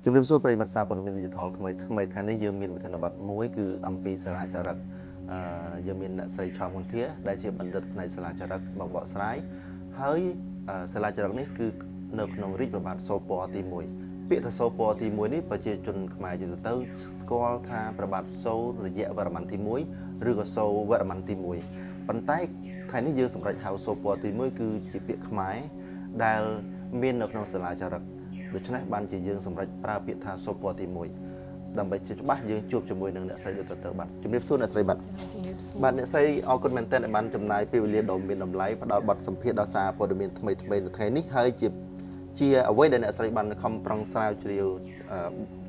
ជំរាបសួរប្រិយមិត្តសារព័ត៌មានឌីជីថលថ្មីថ្មីថ្ងៃនេះយើងមានប្រធានបទមួយគឺអំពីសិលាចារឹកអឺយើងមានអ្នកស្រីឆោមមុនធាដែលជាបណ្ឌិតផ្នែកសិលាចារឹកមកបកស្រាយហើយសិលាចារឹកនេះគឺនៅក្នុងរាជព្រះបាទសូពរទី1ពាក្យថាសូពរទី1នេះប្រជាជនខ្មែរជាទូទៅស្គាល់ថាព្រះបាទសូរយៈវរ្ម័នទី1ឬក៏សូវរ្ម័នទី1ប៉ុន្តែថ្ងៃនេះយើងសម្រេចហៅសូពរទី1គឺជាពាក្យខ្មែរដែលមាននៅក្នុងសិលាចារឹកដូច្នេះបានជាយើងសម្រេចប្រើពាក្យថាសូពរទី1ដើម្បីជាច្បាស់យើងជួបជាមួយនឹងអ្នកស្រីដូចទៅបាទជំរាបសួរអ្នកស្រីបាទ ជំរាបសួរ បាទអ្នកស្រីអរគុណមែនទែនដែលបានចំណាយពេលវេលាដ៏មានតម្លៃផ្ដល់បទសម្ភាសន៍ដល់សារព័ត៌មានថ្មីថ្មីនៅថ្ងៃនេះហើយជាជាអ្វីដែលអ្នកស្រីបានខំប្រឹងស្រាវជ្រាវ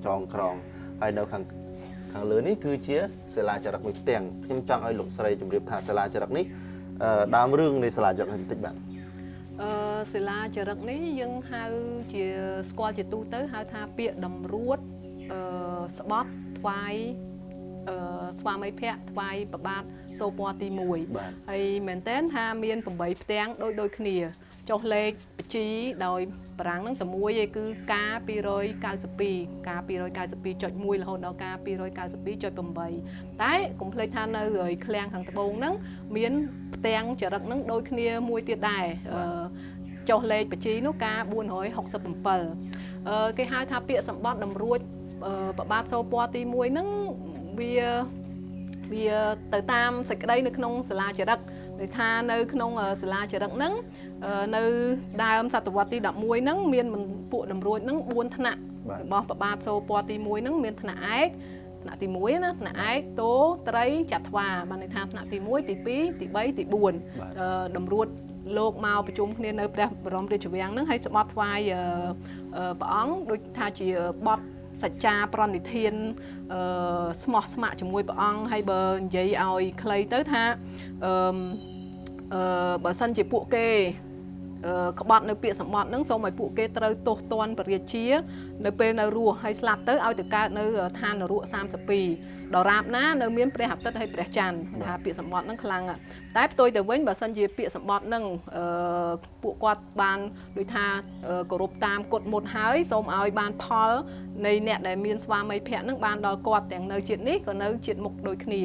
ចងក្រងហើយនៅខាងខាងលើនេះគឺជាសិលាចារឹកមួយផ្ទាំងខ្ញុំចង់ឲ្យលោកស្រីជម្រាបថាសិលាចារឹកនេះដើមរឿងនៃសិលាចារឹកនេះបន្តិចបាទ សិលាចារឹកនេះយើងហៅជាស្គាល់ជាទូទៅហៅថាពាក្យតម្រួតស្បត់ថ្វាយស្វាមីភក្តិថ្វាយព្រះបាទសូពរទី1ហើយមែនតើថាមាន8ផ្ទាំងដូចដូចគ្នាចុះលេខបញ្ជីដោយបារាំងហ្នឹងតែមួយឯងគឺកា292កា292.1រហូតដល់កា292.8តែកុំភ្លេចថានៅឃ្លាំងខាងត្បូងហ្នឹងមានផ្ទាំងចរិតហ្នឹងដូចគ្នាមួយទៀតដែរចុះលេខបញ្ជីនោះកា467គេហៅថាពាក្យសម្បត្តិតម្រួចព្រះបាទសូពរទី1ហ្នឹងវាទៅតាមសេចក្តីនៅក្នុងសិលាចារឹកដោយថានៅក្នុងសិលាចារឹកហ្នឹងនៅដើមសតវត្សទី11ហ្នឹងមានពួកតម្រួចហ្នឹង4ថ្នាក់របស់ព្រះបាទសូពរទី1ហ្នឹងមានថ្នាក់ឯកថ្នាក់ទី1ណាថ្នាក់ឯកតោត្រីចត្វាបានន័យថាថ្នាក់ទី1ទី2ទី3ទី4តម្រួចលោកមកប្រជុំគ្នានៅព្រះបរមរាជវាំងហ្នឹងហើយស្បត់ថ្វាយព្រះអង្គដូចថាជាបទសច្ចាប្រណិធានស្មោះស្ម័គ្រជាមួយព្រះអង្គហើយបើនិយាយឲ្យខ្លីទៅថាបើសិនជាពួកគេក្បត់នៅពាក្យសម្បត្តិហ្នឹងសូមឲ្យពួកគេត្រូវទោសទណ្ឌព្រះរាជានៅពេលនៅរស់ហើយស្លាប់ទៅឲ្យទៅកើតនៅឋាននរក32ដរាបណានៅមានព្រះអាទិត្យហើយព្រះច័ន្ទថាពាក្យសម្បត្តិហ្នឹងខ្លាំងតែផ្ទុយទៅវិញបើសិនជាពាក្យសម្បត្តិហ្នឹងពួកគាត់បានដូចថាគោរពតាមគុតមុតហើយសូមឲ្យបានផលនៃអ្នកដែលមានស្វាមីភក្តិហ្នឹងបានដល់គាត់ទាំងនៅជាតិនេះក៏នៅជាតិមុខដូចគ្នា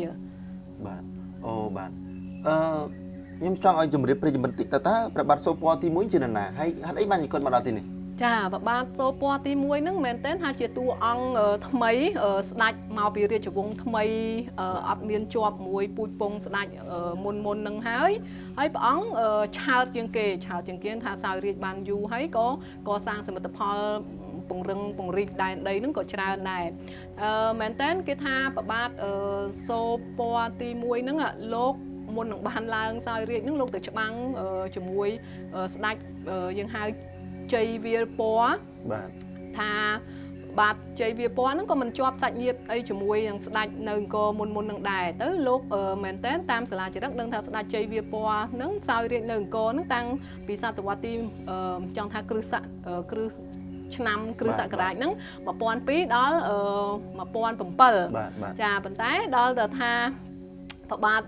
បាទអូបាទខ្ញុំចង់ឲ្យជម្រាបប្រិយមិត្តតិចតើព្រះបាទសូពរទី1ជានរណាហើយហេតុអីបានគាត់មកដល់ទីនេះចាព្រះបាទសូពរទី1ហ្នឹងមែនទែនថាជាតួអង្គថ្មីស្ដេចមកពីរាជវង្សថ្មីអត់មានជាប់មួយពូជពងស្ដេចមុនមុនហ្នឹងហើយហើយព្រះអង្គឆើតជាងគេថាសោយរាជបានយូរហើយក៏កសាងសមិទ្ធផលពង្រឹងពង្រីកដែនដីហ្នឹងក៏ច្រើនដែរមែនទែនគេថាព្រះបាទសូពរទី1ហ្នឹងលោកមុននឹងបានឡើងសោយរាជហ្នឹងលោកទៅច្បាំងជាមួយស្ដេចយើងហៅជ័យវាលពណ៌បាទថាបាទជ័យវាលពណ៌ហ្នឹងក៏មិនជាប់សាច់ញាតិអីជាមួយនឹងស្ដេចនៅអង្គរមុនមុននឹងដែរទៅលោកមែនតើតាមសាលាចារឹកដឹងថាស្ដេចជ័យវាលពណ៌ហ្នឹងសោយរាជនៅអង្គរហ្នឹងតាំងពីសតវត្សទីចង់ថាគ្រឹះឆ្នាំគ្រិស្តសករាជហ្នឹង1002ដល់1007ចាប៉ុន្តែដល់ទៅថាព្រះបាទ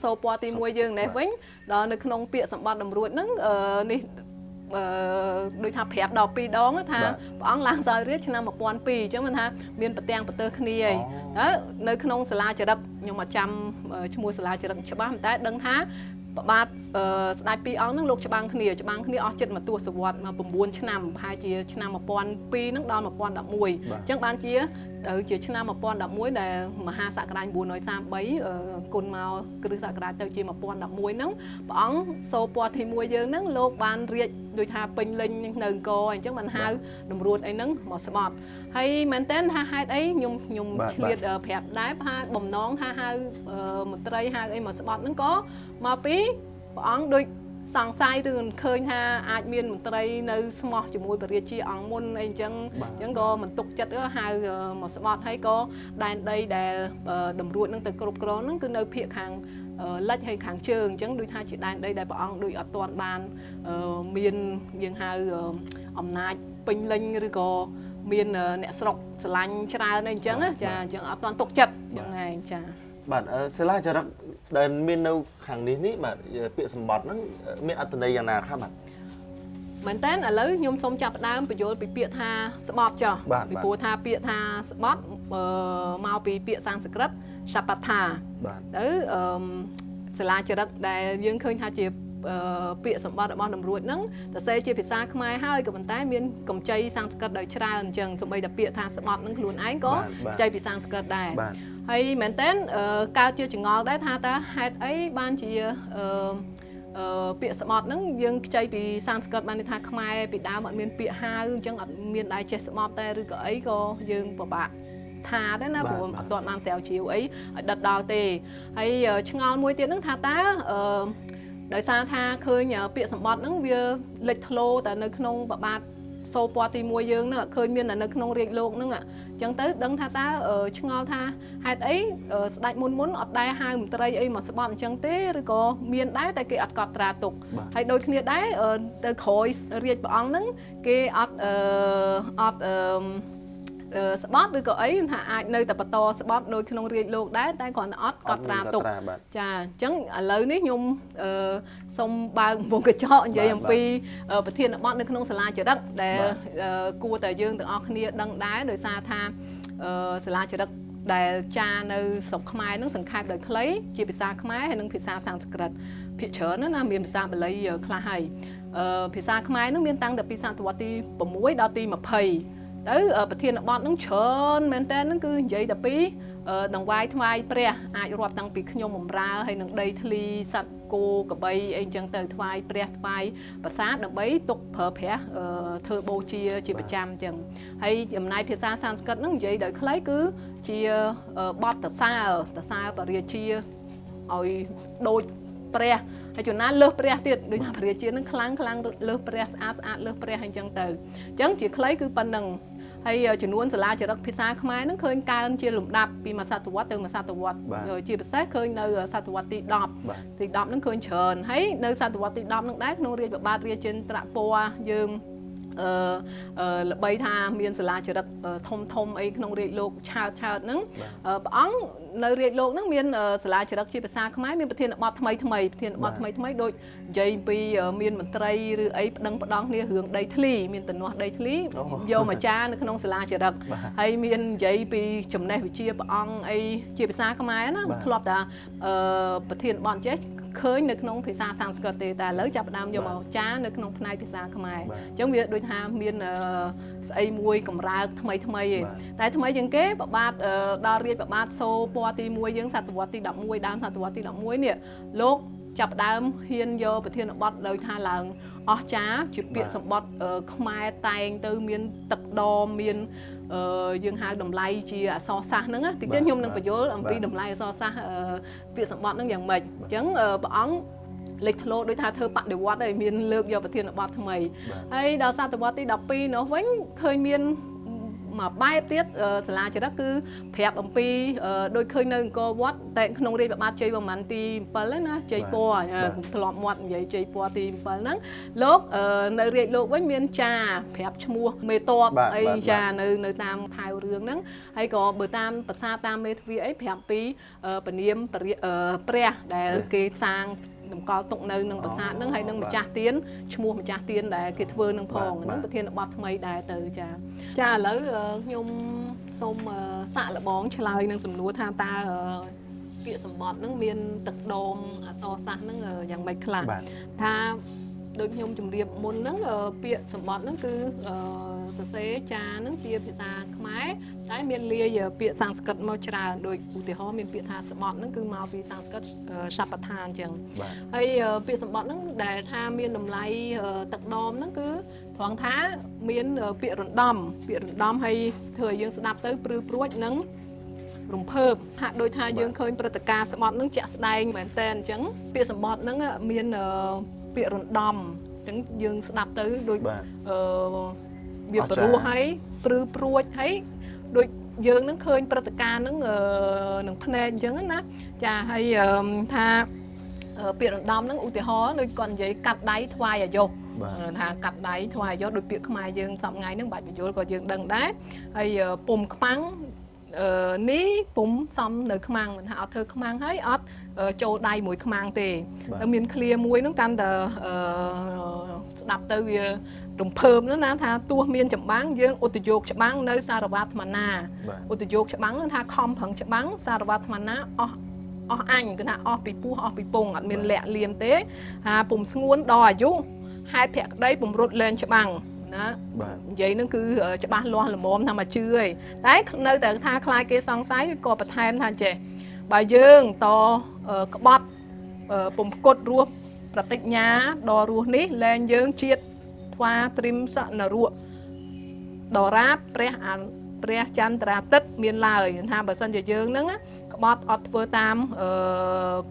សូពរទី1យើងនេះវិញដល់នៅក្នុងពាក្យសម្បត្តិតម្រួចហ្នឹងនេះដូចថាប្រាប់ដល់2ដងថាព្រះអង្គឡើងសោយរាជឆ្នាំ1002អញ្ចឹងមិនថាមានប្រទាំងប្រទើសគ្នាឯងទៅនៅក្នុងសាលាចារឹកខ្ញុំអត់ចាំឈ្មោះសាលាចារឹកច្បាស់តែដឹងថាព្រះបាទស្ដេចពីរអង្គហ្នឹងលោកច្បាំងគ្នាអស់ចិត្តមួយទសវត្ស9ឆ្នាំប្រហែលជាឆ្នាំ1002ហ្នឹងដល់1011អញ្ចឹងបានជាទៅជាឆ្នាំ1011ដែលមហាសករាជ933គុណមកគ្រិស្តសករាជទៅជា1011ហ្នឹងព្រះអង្គសូពរទី1យើងហ្នឹងលោកបានរាជដូចថាពេញលេញនៅអង្គរអញ្ចឹងបានហៅតម្រួតអីហ្នឹងមកស្បត់ហើយមែនតើថាហេតុអីខ្ញុំឆ្លៀតប្រាប់ដែរថាបំណងថាហៅមន្ត្រីហៅអីមកស្បត់ហ្នឹងក៏មកពីព្រះអង្គដូចសង្ស័យឬឃើញថាអាចមានមន្ត្រីនៅស្មោះជាមួយព្រះរាជាអង្គមុនអីអញ្ចឹងក៏មិនទុកចិត្តក៏ហៅមកស្បត់ហើយក៏ដែនដីដែលតម្រួតនឹងទៅគ្រប់គ្រងនឹងគឺនៅភាគខាងលិចហើយខាងជើងអញ្ចឹងដូចថាជាដែនដីដែលព្រះអង្គដូចអត់ទាន់បានមានយើងហៅអំណាចពេញលេញឬក៏មានអ្នកស្រុកស្រឡាញ់ច្រើនអីអញ្ចឹងចាអញ្ចឹងអត់ទាន់ទុកចិត្តយ៉ាងហ្នឹងឯងចាបាទសិលាចារឹកដែលមាននៅខាងនេះបាទពាក្យសម្បត្តិហ្នឹងមានអត្ថន័យយ៉ាងណាខ្លះបាទ មែនតើឥឡូវខ្ញុំសូមចាប់ផ្ដើមបញ្យល់ពីពាក្យថាស្បត់ចុះពីព្រោះថាពាក្យថាស្បត់មកពីពាក្យសំស្ក្រឹតសបថាទៅសិលាចារឹកដែលយើងឃើញថាជាពាក្យសម្បត្តិរបស់តម្រួចហ្នឹងសរសេរជាភាសាខ្មែរហើយក៏ប៉ុន្តែមានកម្ចីសំស្ក្រឹតដោយច្រើនអញ្ចឹងសូម្បីតែពាក្យថាស្បត់ហ្នឹងខ្លួនឯងក៏ខ្ចីពីសំស្ក្រឹតដែរហើយមែនតើកើតជាចងល់ដែរថាតើហេតុអីបានជាពាក្យស្បត់ហ្នឹងយើងខ្ចីពីសំស្ក្រឹតបានន័យថាខ្មែរពីដើមអត់មានពាក្យហៅអញ្ចឹងអត់មានដែរចេះស្បត់តែឬក៏អីក៏យើងពិបាកថាដែរណាព្រោះអត់ទាន់បានស្រាវជ្រាវអីឲ្យដិតដល់ទេហើយឆ្ងល់មួយទៀតហ្នឹងថាតើដោយសារថាឃើញពាក្យសម្បត្តិហ្នឹងវាលេចធ្លោតែនៅក្នុងប្របាទសូពណ៌ទី1យើងហ្នឹងឃើញមានតែនៅក្នុងរាជលោកហ្នឹងអញ្ចឹងទៅដឹងថាតើឆ្ងល់ថាហេតុអីស្ដេចមុនមុនអត់ដែរហៅមន្ត្រីអីមកស្បត់អញ្ចឹងទេឬក៏មានដែរតែគេអត់កត់ត្រាទុកហើយដូចគ្នាដែរទៅក្រោយរាជព្រះអង្គហ្នឹងគេអត់អត់ស្បត់ឬក៏អីថាអាចនៅតែបន្តស្បត់ដូចក្នុងរាជលោកដែរតែគ្រាន់តែអត់កត់ត្រាទុកចាអញ្ចឹងឥឡូវនេះខ្ញុំសូមបើកវងកញ្ចក់និយាយអំពីប្រធានបទនៅក្នុងសាលាចារឹកដែលគួរតែយើងទាំងអស់គ្នាដឹងដែរដោយសារថាសាលាចារឹកដែលចានៅស្រុកខ្មែរនឹងសង្ខេបដោយខ្លីជាភាសាខ្មែរហើយនិងភាសាសំស្ក្រឹតភាគច្រើនណាមានភាសាបាលីខ្លះហើយភាសាខ្មែរនឹងមានតាំងតែពីសតវត្សទី6ដល់ទី20ទៅប្រធានបទនឹងច្រើនមែនតើនឹងគឺនិយាយតែពីដង្វាយថ្វាយព្រះអាចរាប់តាំងពីខ្ញុំបំរើហើយនឹងដីធ្លីសត្វគោក្របីអីចឹងទៅថ្វាយព្រះថ្វាយប្រាសាទដើម្បីទុកប្រើប្រាស់ធ្វើបូជាជាប្រចាំចឹងហើយចំណែកភាសាសំស្ក្រឹតនឹងនិយាយដោយខ្លីគឺជាបទតសើតសើបរិជាឲ្យដូចព្រះហើយចំណាលើសព្រះទៀតដូចថាព្រះរាជានឹងខ្លាំងខ្លាំងលើសព្រះស្អាតស្អាតលើសព្រះអញ្ចឹងទៅអញ្ចឹងជាខ្លីគឺប៉ុណ្្នឹងហើយចំនួនសាលាចារឹកភាសាខ្មែរហ្នឹងឃើញកើនជាលំដាប់ពីមួយសតវត្សទៅមួយសតវត្សជាពិសេសឃើញនៅសតវត្សទី10ទី10ហ្នឹងឃើញច្រើនហើយនៅសតវត្សទី10ហ្នឹងដែរក្នុងរាជប្របាទរាជេន្ទ្រពណ៌យើងល្បីថាមានសាលាចារឹកធំធំអីក្នុងរាជលោកឆើតឆើតហ្នឹងព្រះអង្គនៅរាជលោកហ្នឹងមានសាលាចារឹកជាភាសាខ្មែរមានប្រធានបទថ្មីថ្មីប្រធានបទថ្មីថ្មីដូចនិយាយពីមានមន្ត្រីឬអីប្តឹងផ្ដង់គ្នារឿងដីធ្លីមានទំនាស់ដីធ្លីយកមកចានៅក្នុងសាលាចារឹកហើយមាននិយាយពីចំណេះវិជ្ជាព្រះអង្គអីជាភាសាខ្មែរណាធ្លាប់តែប្រធានបទចេះឃើញនៅក្នុងភាសាសំស្ក្រឹតទេតែឥឡូវចាប់ផ្ដើមយកមកចានៅក្នុងផ្នែកភាសាខ្មែរអញ្ចឹងវាដូចថាមានស្អីមួយកម្រើកថ្មីថ្មីឯងតែថ្មីជាងគេប្របាទដល់រាជប្របាទសូពណ៌ទី1យើងសតវត្សទី11ដើមសតវត្សទី11នេះលោកចាប់ផ្ដើមហ៊ានយកប្រធានបទដោយថាឡើងអស្ចារ្យជាពាក្យសម្បត្តិខ្មែរតែងទៅមានទឹកដមមានយើងហៅតម្លៃជាអក្សរសាស្ត្រហ្នឹងតិចទៀតខ្ញុំនឹងបញ្យល់អំពីតម្លៃអក្សរសាស្ត្រពាក្យសម្បត្តិហ្នឹងយ៉ាងម៉េចអញ្ចឹងព្រះអង្គលេចធ្លោដូចថាធ្វើបដិវត្តហើយមានលើកយកប្រធានបទថ្មីហើយដល់សតវត្សទី12នោះវិញឃើញមានមួយបែបទៀតសាលាចារឹកគឺប្រាប់អំពីដូចឃើញនៅអង្គរវត្តតែក្នុងរាជប្របាទជ័យវរ្ម័នទី7ណាជ័យពណ៌ធ្លាប់មាត់និយាយជ័យពណ៌ទី7ហ្នឹងលោកនៅរាជលោកវិញមានចាប្រាប់ឈ្មោះមេតបអីចានៅតាមថែវរឿងហ្នឹងហើយក៏បើតាមភាសាតាមមេធាវីអីប្រាប់ពីពនាមព្រះដែលគេសាងតម្កល់ទុកនៅនឹងប្រាសាទហ្នឹងហើយនឹងម្ចាស់ទៀនឈ្មោះម្ចាស់ទៀនដែលគេធ្វើនឹងផងហ្នឹងប្រធានបទថ្មីដែរទៅចាចាឥឡូវខ្ញុំសូមសាកល្បងឆ្លើយនឹងសំណួរថាតើពាក្យសម្បត្តិហ្នឹងមានទឹកដមអក្សរសាស្ត្រហ្នឹងយ៉ាងម៉េចខ្លះថាដូចខ្ញុំជម្រាបមុនហ្នឹងពាក្យសម្បត្តិហ្នឹងគឺសរសេរចាហ្នឹងជាភាសាខ្មែរតែមានលាយពាក្យសំស្ក្រឹតមកច្រើនដូចឧទាហរណ៍មានពាក្យថាស្បត់ហ្នឹងគឺមកពីសំស្ក្រឹតសពដ្ឋានអញ្ចឹងហើយពាក្យសម្បត្តិហ្នឹងដែលថាមានតម្លៃទឹកដមហ្នឹងគឺត្រង់ថាមានពាក្យរណ្ដំពាក្យរណ្ដំហើយធ្វើឲ្យយើងស្ដាប់ទៅព្រឺព្រួចនិងរំភើបហាក់ដូចថាយើងឃើញព្រឹត្តិការណ៍ស្បត់ហ្នឹងជាក់ស្ដែងមែនតើអញ្ចឹងពាក្យសម្បត្តិហ្នឹងមានពាក្យរណ្ដំអញ្ចឹងយើងស្ដាប់ទៅដូចវាព្រោះហើយព្រឺព្រួចហើយដូចយើងនឹងឃើញព្រឹត្តិការណ៍ហ្នឹងនឹងភ្នែកអញ្ចឹងណាចាហើយថាពាក្យរណ្ដំហ្នឹងឧទាហរណ៍ដូចគាត់និយាយកាត់ដៃថ្វាយអាយុថាកាត់ដៃថ្វាយអាយុដូចពាក្យខ្មែរយើងសប្ងៃហ្នឹងបាច់បញ្យល់ក៏យើងដឹងដែរហើយពុំខ្មាំងនេះពុំសំនៅខ្មាំងមិនថាអត់ធ្វើខ្មាំងហើយអត់ចូលដៃមួយខ្មាំងទេតែមានឃ្លាមួយហ្នឹងកាន់តែ ស្ដាប់ទៅវារំភើបណាស់ថាទោះមានចម្បាំងយើងឧទ្យោគច្បាំងនៅសារវ៉ាអាត្មាណាឧទ្យោគច្បាំងថាខំប្រឹងច្បាំងសារវ៉ាអាត្មាណាអស់អញគឺថាអស់ពីពោះអស់ពីពងអត់មានលាក់លៀមទេថាពុំស្ងួនដល់អាយុហេតុភក្តីពំរុតលែងច្បាំងណានិយាយនឹងគឺច្បាស់លាស់ល្មមថាមកជឿឯងតែនៅតែថាខ្លាចគេសង្ស័យក៏បន្ថែមថាចេះបើយើងតក្បត់ពុំផ្គត់រស់ប្រតិញ្ញាដល់រស់នេះលែងយើងជាតិថ្វាត្រិមសនរៈដរាបព្រះចន្ទ្រាទិត្យមានឡើយថាបើសិនជាយើងហ្នឹងក្បត់អត់ធ្វើតាម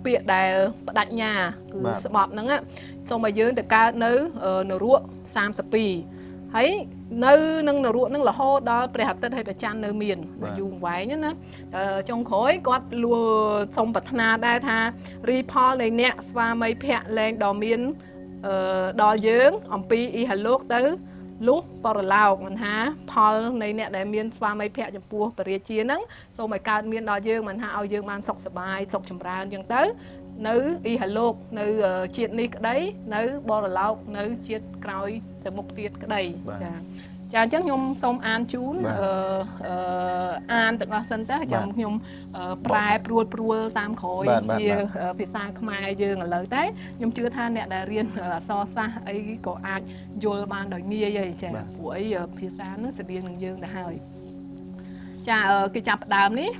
ពាក្យដែលបដិញ្ញាគឺស្បត់ហ្នឹងសូមឲ្យយើងទៅកើតនៅនរក32ហើយនៅនឹងនរកនឹងរហូតដល់ព្រះអាទិត្យហើយព្រះច័ន្ទនៅមានយូរវែងណាចុងក្រោយគាត់លួសុំប្រាថ្នាដែរថារីផលនៃអ្នកស្វាមីភក្តិលែងដល់មានដល់យើងអំពីអ៊ីហលោកទៅលុះបរលោកមិនថាផលនៃអ្នកដែលមានស្វាមីភក្តិចំពោះព្រះរាជាហ្នឹងសូមឲ្យកើតមានដល់យើងមិនថាឲ្យយើងបានសុខសប្បាយសុខចម្រើនអញ្ចឹងទៅនៅអ៊ីហលោកនៅជាតិនេះក្តីនៅបរលោកនៅជាតិក្រោយទៅមុខទៀតក្តីចាចាអញ្ចឹងខ្ញុំសូមអានជូនអានទាំងអស់សិនតើចាំខ្ញុំប្រែព្រួលតាមក្រោយជាភាសាខ្មែរយើងឥឡូវតែខ្ញុំជឿថាអ្នកដែលរៀនអក្សរសាស្ត្រអីក៏អាចយល់បានដោយងាយហើយចាព្រោះអីភាសាហ្នឹងស្តៀងនឹងយើងទៅហើយចាគេចាប់ផ្ដើមនេះ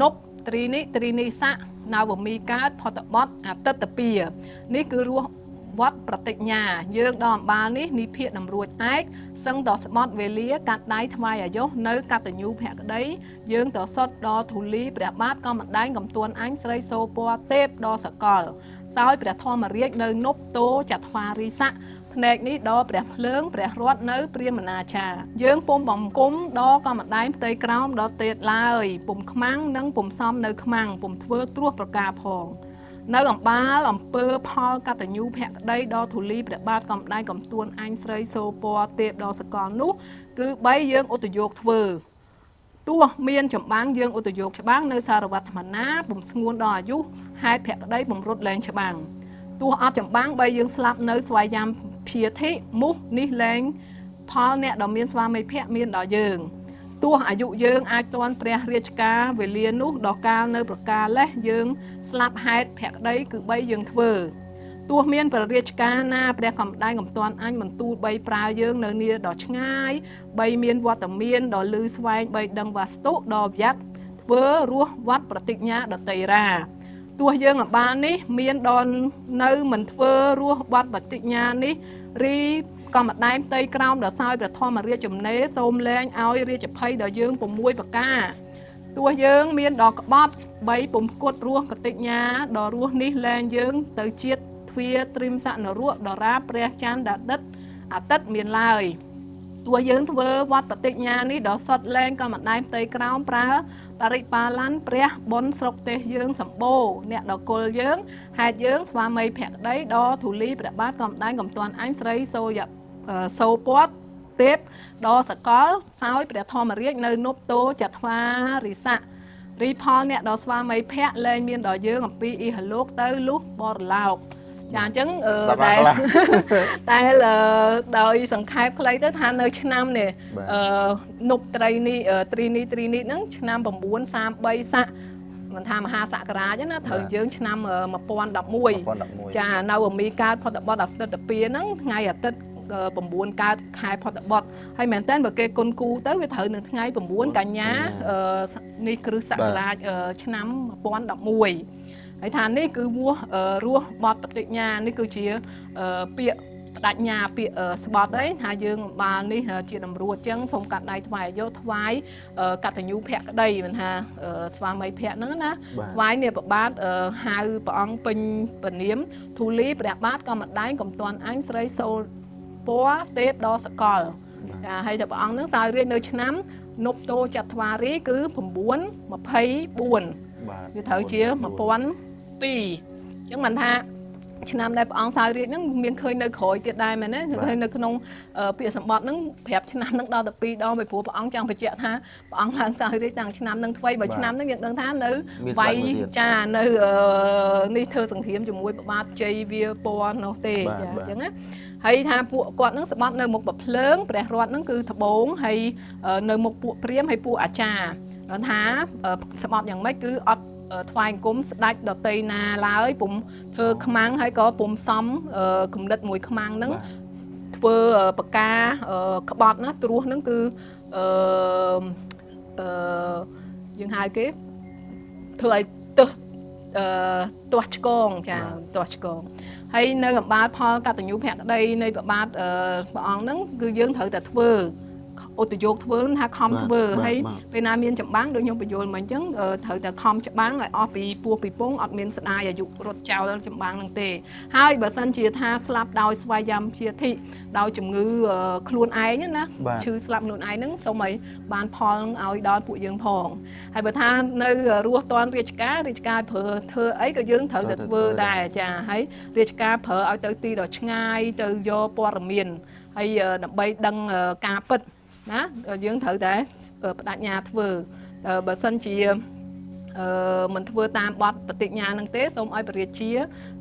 នប់ត្រីនិត្រីនិស័កនវមីកើតផតបតអតិតពានេះគឺរស់វត្តប្រតិញ្ញាយើងដល់អំបាលនេះនិភិកតម្រួចឯកសឹងតស្បត់វេលាកាត់ដៃថ្វាយអាយុនៅកតញ្ញូភក្តីយើងតសុតដល់ធូលីព្រះបាទក៏មិនដែងកំទួនអញស្រីសូពណ៌ទេពដល់សកលសោយព្រះធម្មរាជនៅនប់តោចត្វារីស័កភ្នែកនេះដល់ព្រះភ្លើងព្រះរតនៅព្រាមណាចាយើងពុំបំគុំដល់ក៏មិនដែងផ្ទៃក្រោមដល់ទេតឡើយពុំខ្មាំងនិងពុំសំនៅខ្មាំងពុំធ្វើត្រួសប្រការផងនៅអំបាលអំពើផលកតញ្ញូភក្តីដល់ធូលីព្រះបាទកំដែងកំទួនអញស្រីសូពណ៌ទេពដល់សកលនោះគឺបីយើងឧទ្យោគធ្វើទោះមានចម្បាំងយើងឧទ្យោគច្បាំងនៅសារវត្តអាត្មាណាពុំស្ងួនដល់អាយុហេតុភក្តីបំរុតលែងច្បាំងទោះអត់ចម្បាំងបីយើងស្លាប់នៅស្វ័យយ៉ាំភាធិមុះនេះលែងផលអ្នកដ៏មានស្វាមីភក្តិមានដល់យើងទោះអាយុយើងអាចទាន់ព្រះរាជការវេលានោះដល់កាលនៅប្រការលេះយើងស្លាប់ហេតុភក្តីគឺបីយើងធ្វើទោះមានព្រះរាជការណាព្រះកំដែងកំតាន់អញបន្ទូលបីប្រើយើងនៅនាដល់ឆ្ងាយបីមានវត្តមានដល់លឺស្វែងបីដឹងវាស្តុដល់វយ័តធ្វើរស់វត្តប្រតិញ្ញាដតីរាទោះយើងអំបាលនេះមានដល់នៅមិនធ្វើរស់វត្តប្រតិញ្ញានេះរីក៏ម្ដែងផ្ទៃក្រោមដល់សោយព្រះធម្មរាជចំណេសូមលែងឲ្យរាជភ័យដល់យើង6ប្រការទោះយើងមានដល់ក្បត់បីពុំគត់រស់ប្រតិញ្ញាដល់រស់នេះលែងយើងទៅជាតិទ្វាត្រិមសនរៈដរាព្រះច័ន្ទដដិតអាទិត្យមានឡើយទោះយើងធ្វើវត្តប្រតិញ្ញានេះដល់សុតលែងក៏ម្ដែងផ្ទៃក្រោមប្រើបរិបាល័នព្រះបុណ្យស្រុកទេសយើងសម្បូរអ្នកដល់គុលយើងហេតុយើងស្វាមីភក្តីដល់ធូលីព្រះបាទកំដែងកំតាន់អញស្រីសូយសូពតទេពដល់សកលសោយព្រះធម្មរាជនៅនប់តោចត្វារិស័ករីផលអ្នកដល់ស្វាមីភក្តិលែងមានដល់យើងអំពីអ៊ីហលោកទៅលុះបរលោកចាអញ្ចឹងតែតែដោយសង្ខេបខ្លីទៅថានៅឆ្នាំនេះនប់ត្រីនេះត្រីនេះត្រីនេះហ្នឹងឆ្នាំ933ស័កមិនថាមហាសករាជណាត្រូវយើងឆ្នាំ1011ចានៅអមីកើតផតបតអាទិត្យពាហ្នឹងថ្ងៃអាទិត្យ9កើតខែផតបតហើយមែនតើបើគេគុណគូទៅវាត្រូវនឹងថ្ងៃ9កញ្ញានេះគ្រិស្តសករាជឆ្នាំ1011ហើយថានេះគឺវោះរស់បតបតិញ្ញានេះគឺជាពាក្យបដិញ្ញាពាក្យស្បត់អីថាយើងបាលនេះជាតម្រួតចឹងសូមកាត់ដៃថ្វាយយកថ្វាយកតញ្ញូភក្តីមិនថាស្វាមីភក្តិហ្នឹងណាថ្វាយនេះប្របាទហៅព្រះអង្គពេញពនាមធូលីព្រះបាទក៏ម្ដែងកំតាន់អញស្រីសូលពណ៌ទេពដល់សកលចាហើយតែព្រះអង្គហ្នឹងសោយរាជនៅឆ្នាំនប់តោចត្វារីគឺ924បាទវាត្រូវជា1002អញ្ចឹងមិនថាឆ្នាំដែលព្រះអង្គសោយរាជហ្នឹងមានឃើញនៅក្រោយទៀតដែរមែនទេឃើញនៅក្នុងពាក្យសម្បត្តិហ្នឹងប្រាប់ឆ្នាំហ្នឹងដល់ទៅ2ដងពីព្រោះព្រះអង្គចង់បញ្ជាក់ថាព្រះអង្គឡើងសោយរាជតាំងឆ្នាំហ្នឹងថ្មីបើឆ្នាំហ្នឹងយើងដឹងថានៅវាយចានៅនេះធ្វើសង្គ្រាមជាមួយព្រះបាទជ័យវាពណ៌នោះទេចាអញ្ចឹងណា ហើយថាពួកគាត់នឹងស្បត់នៅមុខប្រភ្លើងព្រះរតនឹងគឺត្បូងហើយនៅមុខពួកព្រាហ្មណ៍ហើយពួកអាចារ្យថាស្បត់យ៉ាងម៉េចគឺអត់ថ្វាយអង្គមស្ដេចដតីណាឡើយពុំធ្វើខ្មាំងហើយក៏ពុំសំគំនិតមួយខ្មាំងហ្នឹងធ្វើបកាក្បត់ណាត្រួសហ្នឹងគឺអឺអឺយើងហៅគេធ្វើឲ្យទឹះទាស់ឆ្កងចាទាស់ឆ្កងហើយនៅអំបាលផលកតញ្ញូភក្តីនៃព្រះបាទព្រះអង្គហ្នឹងគឺយើងត្រូវតែធ្វើឧទ្យោគធ្វើថាខំធ្វើហើយពេលណាមានចម្បាំងដូចខ្ញុំបញ្យល់មកអញ្ចឹងត្រូវតែខំច្បាំងឲ្យអស់ពីពោះពីពងអត់មានស្ដាយអាយុរត់ចោលចម្បាំងនឹងទេហើយបើសិនជាថាស្លាប់ដោយស្វយ័មព្យាធិដោយជំងឺខ្លួនឯងណាឈឺស្លាប់ខ្លួនឯងហ្នឹងសូមឲ្យបានផលឲ្យដល់ពួកយើងផងហើយបើថានៅរស់តាន់រាជការរាជការប្រើធ្វើអីក៏យើងត្រូវតែធ្វើដែរចាហើយរាជការប្រើឲ្យទៅទីដ៏ឆ្ងាយទៅយកព័ត៌មានហើយដើម្បីដឹងការពិតណាយើងត្រូវតែបដិញ្ញាធ្វើបើសិនជាមិនធ្វើតាមបទបតិញ្ញានឹងទេសូមឲ្យព្រះរាជា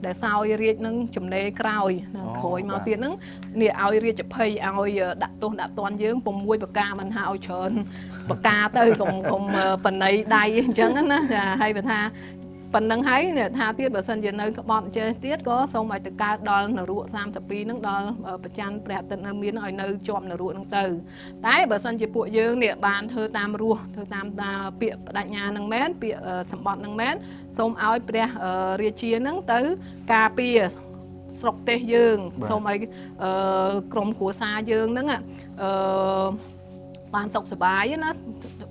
ដែលសោយរាជនឹងចំណេក្រោយក្រោយមកទៀតនឹងនេះឲ្យរាជភ័យឲ្យដាក់ទោសដាក់ទណ្ឌយើង6ប្រការមិនថាឲ្យច្រើនប្រការទៅកុំបណៃដៃអញ្ចឹងណាចាហើយបើថាប៉ុណ្្នឹងហើយអ្នកថាទៀតបើសិនជានៅក្បត់ចេះទៀតក៏សូមឲ្យទៅកើតដល់នរក32ហ្នឹងដល់ប្រច័នព្រះអាទិត្យនៅមានឲ្យនៅជាប់នរកហ្នឹងទៅតែបើសិនជាពួកយើងនេះបានធ្វើតាមរស់ធ្វើតាមពាក្យបដិញ្ញាហ្នឹងមែនពាក្យសម្បត្តិហ្នឹងមែនសូមឲ្យព្រះរាជាហ្នឹងទៅការពារស្រុកទេសយើងសូមឲ្យក្រុមគ្រួសារយើងហ្នឹងបានសុខសប្បាយណា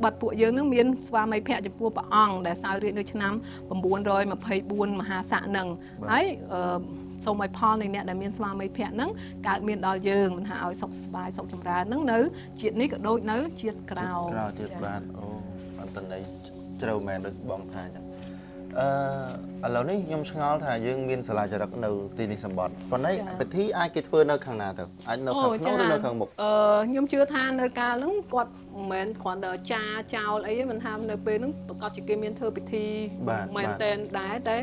បាត់ពួកយើងនឹងមានស្វាមីភក្តិចំពោះព្រះអង្គដែលសោយរាជ្យនៅឆ្នាំ924មហាស័កនឹងហើយសូមឲ្យផលនៃអ្នកដែលមានស្វាមីភក្តិនឹងកើតមានដល់យើងមិនថាឲ្យសុខសប្បាយសុខចម្រើននឹងនៅជាតិនេះក៏ដូចនៅជាតិក្រោយទៀតបាទអូអន្តន័យជ្រៅមែនដូចបងថាអញ្ចឹងឥឡូវនេះខ្ញុំឆ្ងល់ថាយើងមានសាលាចរិកនៅទីនេះសម្បត្តិប៉ុន្តែពិធីអាចគេធ្វើនៅខាងណាទៅអាចនៅខាងក្នុងឬនៅខាងមុខខ្ញុំជឿថានៅកាលហ្នឹងគាត់មិនមែនគ្រាន់តែចាចោលអីទេមិនថានៅពេលហ្នឹងប្រកាសជាគេមានធ្វើពិធីមែនតែនដែរតែ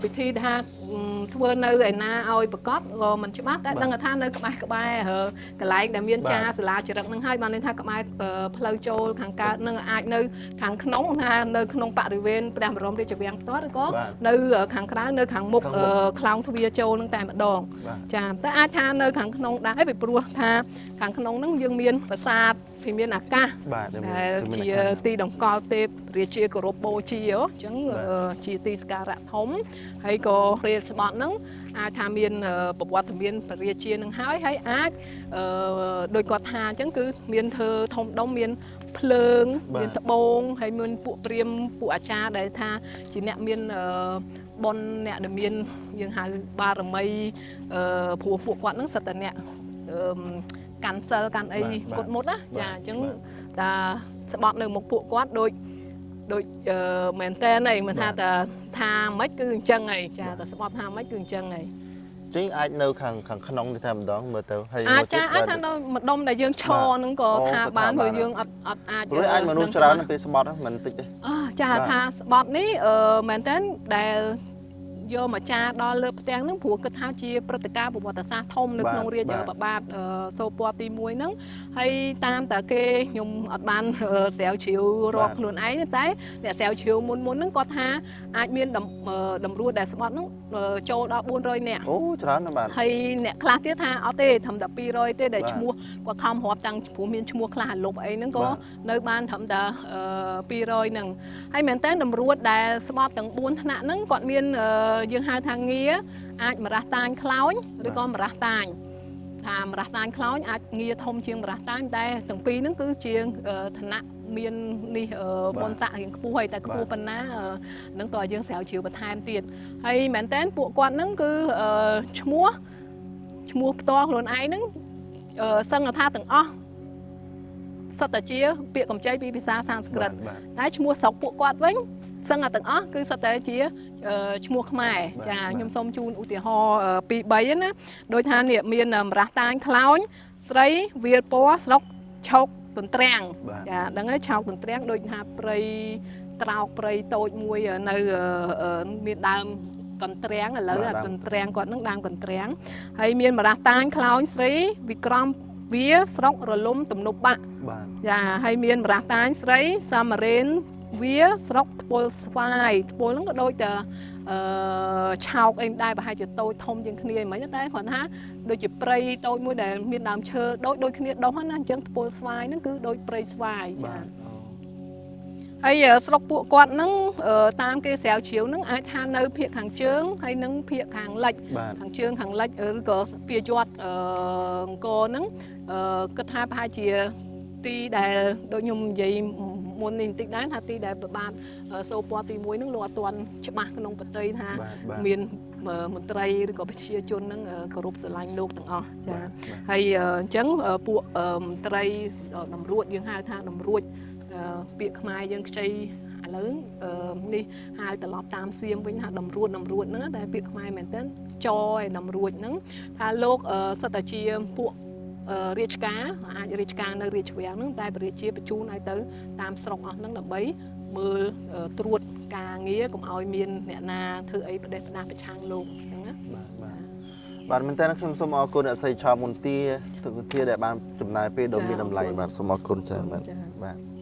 ពិធីថាធ្វើនៅឯណាឲ្យប្រកាសក៏មិនច្បាស់តែដឹងថានៅក្បែរក្បែរកន្លែងដែលមានចាសាលាចរិកហ្នឹងហើយបានន័យថាក្បែរផ្លូវចូលខាងកើតហ្នឹងអាចនៅខាងក្នុងថានៅក្នុងបរិវេណព្រះបរមរាជវាំងផ្ទាល់ឬក៏នៅខាងក្រៅនៅខាងមុខខ្លោងទ្វារចូលហ្នឹងតែម្ដងចាតែអាចថានៅខាងក្នុងដែរពីព្រោះថាខាងក្នុងហ្នឹងយើងមានប្រាសាទទីមានអាកាសដែលជាទីតម្កល់ទេពរាជាគោរពបូជាអញ្ចឹងជាទីសក្ការៈធំហើយក៏ពេលស្បត់ហ្នឹងអាចថាមានប្រវត្តិមានព្រះរាជានឹងហើយហើយអាចដោយគាត់ថាអញ្ចឹងគឺមានធ្វើធំដុំមានភ្លើងមានត្បូងហើយមានពួកព្រាហ្មណ៍ពួកអាចារ្យដែលថាជាអ្នកមានបុណ្យអ្នកដែលមានយើងហៅបារមីព្រោះពួកគាត់ហ្នឹងសិតតែអ្នកកាន់សិលកាន់អីគាត់មុតណាចាអញ្ចឹងតាស្បត់នៅមុខពួកគាត់ដូចមែនតើអីមិនថាតាថាមិនគឺអញ្ចឹងអីចាតាស្បត់ថាមិនគឺអញ្ចឹងអី ចឹងអាចនៅខាងក្នុងនេះតែម្ដងមើលទៅហើយអាចចាអាចថានៅម្ដុំដែលយើងឈរហ្នឹងក៏ថាបានព្រោះយើងអត់អាចព្រោះអាចមនុស្សច្រើនពេលស្បត់មិនតិចទេចាថាស្បត់នេះមែនតើដែលយកមកចាដល់លើផ្ទាំងហ្នឹងព្រោះគិតថាជាព្រឹត្តិការណ៍ប្រវត្តិសាស្ត្រធំនៅក្នុងរាជព្រះបាទសូពណ៌ទី1ហ្នឹងហើយតាមតែគេខ្ញុំអត់បានស្រាវជ្រាវរាប់ខ្លួនឯងតែអ្នកស្រាវជ្រាវមុនហ្នឹងគាត់ថាអាចមានតម្រួតដែលស្បត់ហ្នឹងចូលដល់400នាក់អូច្រើនណាស់បាទហើយអ្នកខ្លះទៀតថាអត់ទេត្រឹមតែ200ទេដែលឈ្មោះគាត់ខំរាប់តាំងព្រោះមានឈ្មោះខ្លះលុបអីហ្នឹងក៏នៅបានត្រឹមតែ200ហ្នឹងហើយមែនតើតម្រួតដែលស្បត់ទាំង4ថ្នាក់ហ្នឹងគាត់មានយើងហៅថាងារអាចម្រះតាញខ្លោចឬក៏ម្រះតាញថាម្រះតាញខ្លោចអាចងារធំជាងម្រះតាញតែទាំងពីរហ្នឹងគឺជាឋានៈមាននេះបុណ្យស័ក្តិរៀងខ្ពស់ហើយតែខ្ពស់ប៉ុណ្ណានឹងតើយើងស្រាវជ្រាវបន្ថែមទៀតហើយមែនតើពួកគាត់ហ្នឹងគឺឈ្មោះផ្ទាល់ខ្លួនឯងហ្នឹងសឹងថាទាំងអស់សុទ្ធតែជាពាក្យកម្ចីពីភាសាសំស្ក្រឹតតែឈ្មោះស្រុកពួកគាត់វិញសឹងតែទាំងអស់គឺសុទ្ធតែជាឈ្មោះខ្មែរចាខ្ញុំសូមជូនឧទាហរណ៍2 3ណាដោយថានេះមានម្រះតាញខ្លោចស្រីវាលពណ៌ស្រុកឆោកទន្ទ្រាំងចាដឹងហើយឆោកទន្ទ្រាំងដូចថាព្រៃត្រោកព្រៃតូចមួយនៅមានដើម កន្ទ្រាំងឥឡូវអាកន្ទ្រាំងគាត់នឹងដើមកន្ទ្រាំងហើយមានមរះតាញខ្លោចស្រីវិក្រមវាស្រុករលំទំនប់បាក់ចាហើយមានមរះតាញស្រីសមរេនវាស្រុកធ្ពលស្វាយធ្ពលហ្នឹងក៏ដូចតែអឺឆោកអីដែរប្រហែលជាតូចធំជាងគ្នាអីមិនតែគ្រាន់ថាដូចជាព្រៃតូចមួយដែលមានដើមឈើដូចដូចគ្នាដុះណាអញ្ចឹងធ្ពលស្វាយហ្នឹងគឺដូចព្រៃស្វាយចាហើយស្រុកពួកគាត់ហ្នឹងតាមគេស្រាវជ្រាវហ្នឹងអាចថានៅភាគខាងជើងហើយនិងភាគខាងលិចខាងជើងខាងលិចឬក៏ពាយ័ត្នអង្គរហ្នឹងគិតថាប្រហែលជាទីដែលដូចខ្ញុំនិយាយមុននេះបន្តិចដែរថាទីដែលប្របាទសូពណ៌ទី1ហ្នឹងលោកអត់ទាន់ច្បាស់ក្នុងប្រតិយថាមានមន្ត្រីឬក៏ប្រជាជនហ្នឹងគោរពស្រឡាញ់លោកទាំងអស់ចាហើយអញ្ចឹងពួកមន្ត្រីតម្រួតយើងហៅថាតម្រួតពាក្យខ្មែរយើងខ្ចីឥឡូវនេះហៅត្រឡប់តាមសៀមវិញថាតម្រួតតម្រួតហ្នឹងតែពាក្យខ្មែរមែនតើចឯតម្រួតហ្នឹងថាលោកសិតតែជាពួករាជការអាចរាជការនៅរាជវាំងហ្នឹងតែព្រះរាជាបញ្ជូនឲ្យទៅតាមស្រុកអស់ហ្នឹងដើម្បីមើលត្រួតការងារកុំឲ្យមានអ្នកណាធ្វើអីផ្ដេសផ្ដាសប្រឆាំងលោកអញ្ចឹងណាបាទបាទបាទមែនតើខ្ញុំសូមអរគុណអ្នកស្រីឆោមមុនទាទុកធាដែលបានចំណាយពេលដ៏មានតម្លៃបាទសូមអរគុណច្រើនបាទបាទ។